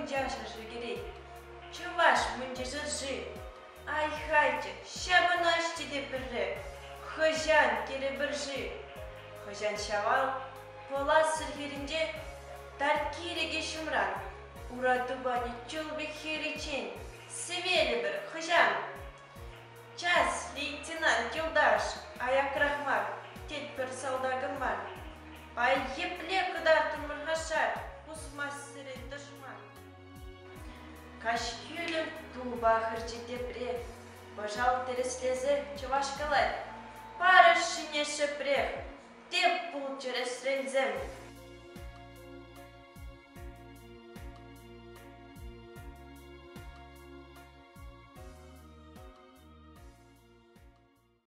Мунча шӑрши кӗрет. Чӑваш мунчи шӑрши. Ай-хайччӗ, ҫапӑнаҫҫӗ те пӗрре. Хӑҫан килӗпӗр-ши? Хӑҫан Ҫавал Пӑла хӗрринче Таркирӗкӗ ҫумран ура тупанӗ чул пек хӗриччен сӗвелӗпӗр хӑҫан? Час, лейтенант юлташ, аякрах мар, тетпӗр салтакӑм мар. Пай епле кӑтартрӑмӑр-ха шар, пусмасть сире тӑшман. Каҫ кӳлӗм тупа хырчӗ тепре, пӑшал тӗрӗслесе чӑваш калать: Парӑш ҫине шӗпрех, тӗп пулччӑр эсрелсем.